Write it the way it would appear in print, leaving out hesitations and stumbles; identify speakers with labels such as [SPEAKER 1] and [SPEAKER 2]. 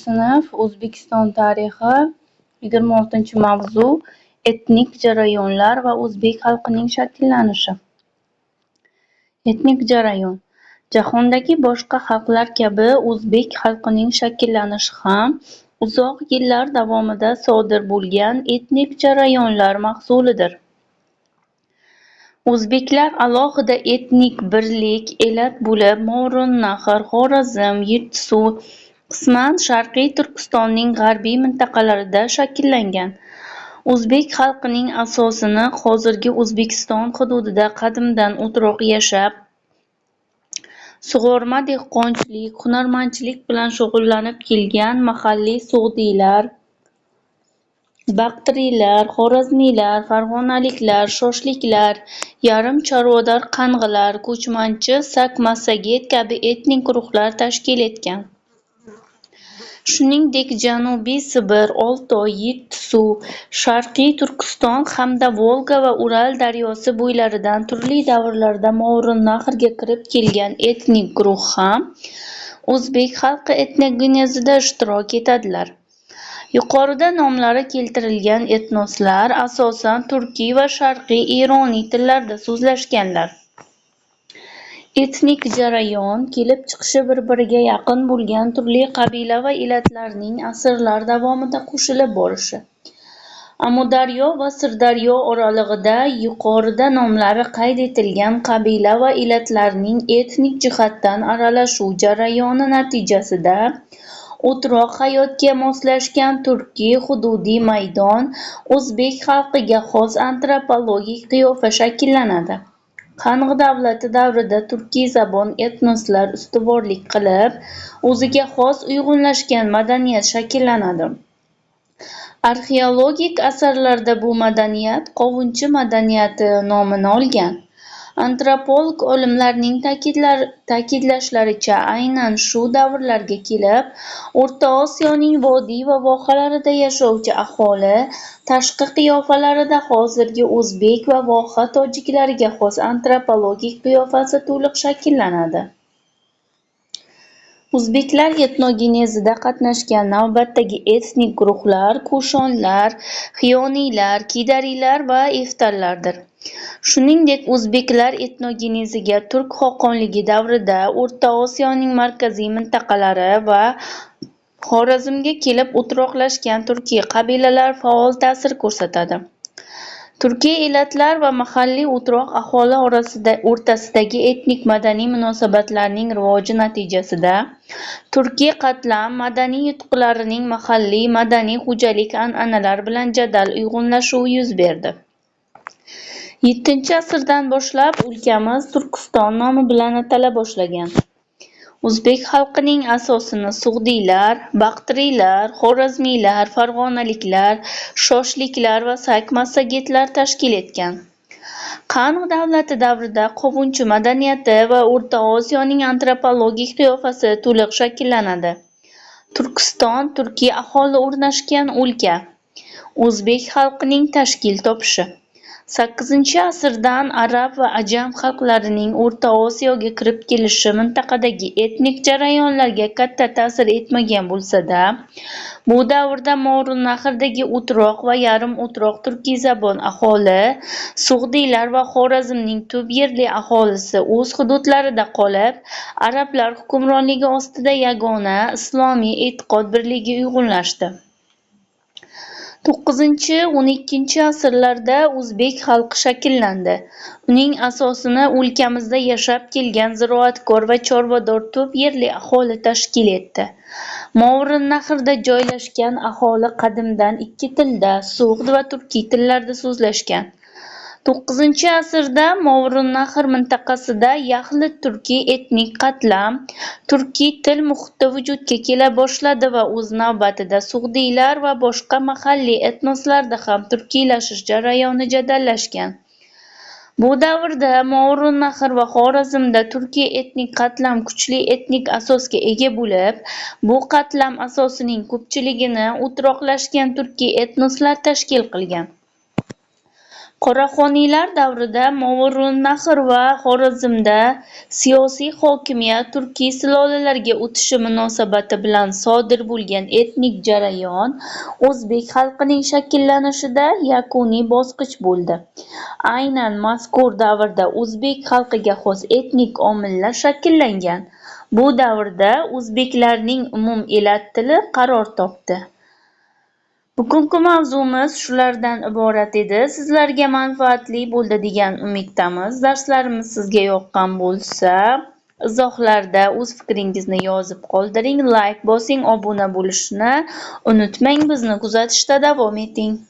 [SPEAKER 1] Sinf, O'zbekiston tarixi, 26-mavzu: Etnik jarayonlar va o'zbek xalqining shakllanishi. Etnik jarayon. Jahondagi boshqa xalqlar kabi o'zbek xalqining shakllanishi ham uzoq yillar davomida sodir bo'lgan etnik jarayonlar mahsulidir. O'zbeklar alohida etnik birlik, elat bo'lib Movarounnahr, Xorazm, Yettisuv, qisman Sharqiy Turkistonning g'arbiy mintaqalarida shakllangan. O'zbek xalqining asosini hozirgi O'zbekiston hududida qadimdan o'troq yashab, sug'orma dehqonchilik, hunarmandchilik bilan shug'ullanib kelgan mahalliy so'g'diylar, baqtriylar, xorazmiylar, farg'onaliklar, shoshliklar, yarim chorvador qang'ilar, ko'chmanchi sak-massaget kabi etnik guruhlar tashkil etgan. Shuningdek, Janubiy Sibir, Oltoy, Yettisuv, Sharqiy Turkiston hamda Volga va Ural daryosi bo'ylaridan turli davrlarda Movarounnahrga kirib kelgan etnik guruh ham o'zbek xalqi etnogenezida ishtirok etadilar. Yuqorida nomlari keltirilgan etnoslar asosan turkiy va sharqiy ironiy tillarda so'zlashganlar. Etnik jarayon kelib chiqishi bir-biriga yaqin bo'lgan turli qabila va elatlarning asrlar davomida qo'shilib borishi. Amudaryo va Sirdaryo oralig'ida yuqorida nomlari qayd etilgan qabila va elatlarning etnik jihatdan aralashuv jarayoni natijasida o'troq hayotga moslashgan turkiy hududiy maydon o'zbek xalqiga xos antropologik qiyofa shakllanadi. Qang'i davlati davrida turkiy zabon etnoslar ustuvorlik qilib, o'ziga xos uyg'unlashgan madaniyat shakllanadi. Arxeologik asarlarda bu madaniyat Qovunchi madaniyati nomini olgan. Antropolog olimlarning ta'kidlashlaricha, aynan shu davrlarga kelib, O'rta Osiyoning vodiy va vohalarida yashovchi aholi tashqi qiyofalarida hozirgi o'zbek va voha tojiklariga xos antropologik qiyofasi to'liq shakllanadi. O'zbeklar etnogenezida qatnashgan navbatdagi etnik guruhlar kushonlar, xiyoniylar, kidariylar va eftallardir. Shuningdek, o'zbeklar etnogeneziga Turk xoqonligi davrida O'rta Osiyoning markaziy mintaqalari va Xorazmga kelib o'troqlashgan turkiy qabilalar faol ta'sir ko'rsatadi. Turkiy elatlar va mahalliy o'troq aholi o'rtasidagi etnik-madaniy munosabatlarning rivoji natijasida turkiy qatlam madaniy yutuqlarining mahalliy madaniy-xo'jalik an'analar bilan jadal uyg'unlashuvi yuz berdi. VII asrdan boshlab o'lkamiz Turkiston nomi bilan atala boshlagan. O'zbek xalqining asosini so'g'diylar, baqtriylar, xorazmiylar, farg'onaliklar, shoshliklar va sak-massagetlar tashkil etgan. Qang'i davlati davrida Qovunchi madaniyati va O'rta Osiyoning antropologik qiyofasi to'liq shakllanadi. Turkiston turkiy aholi o'rnashgan o'lka. O'zbek xalqining tashkil topishi. VIII asrdan arab va ajam xalqlarining O'rta Osiyoga kirib kelishi mintaqadagi etnik jarayonlarga katta ta'sir etmagan bo'lsa-da, bu davrda Movarounnahrdagi o'troq va yarim o'troq turkiyzabon aholi so'g'diylar va Xorazmning tub yerli aholisi o'z hududlarida qolib, arablar hukmronligi ostida yagona islomiy e'tiqod birligiga uyg'unlashdi. IX-XII asrlarda o'zbek xalqi shakllandi. Uning asosini o'lkamizda yashab kelgan ziroatkor va chorvador tub yerli aholi tashkil etdi. Movarounnahrda joylashgan aholi qadimdan ikki tilda so'g'd va turkiy tillarda so'zlashgan. IX asrda Movarounnahr mintaqasida yaxlit turkiy etnik qatlam, turkiy til muhiti vujudga kela boshladi va o'z navbatida so'g'diylar va boshqa mahalliy etnoslarda ham turkiylashish jarayoni jadallashgan. Bu davrda Movarounnahr va Xorazmda turkiy etnik qatlam kuchli etnik asosga ega bo'lib, bu qatlam asosining ko'pchiligini o'troqlashgan turkiy etnoslar tashkil qilgan. Qoraxoniylar davrida Movarounnahr va Xorazmda siyosiy hokimiyat turkiy sulolalarga o'tishi munosabati bilan sodir bo'lgan etnik jarayon o'zbek xalqining shakllanishida yakuniy bosqich bo'ldi. Aynan mazkur davrda o'zbek xalqiga xos etnik omillar shakllangan. Bu davrda o'zbeklarning umumelat tili qaror topdi. Bugungi mavzumiz shulardan iborat edi. Sizlarga manfaatli bo'ldi degan umiddamiz. Darslarimiz sizga yoqqan bo'lsa, izohlarda o'z fikringizni yozib qoldiring, layk bosing, obuna bo'lishni unutmang. Bizni kuzatishda davom eting.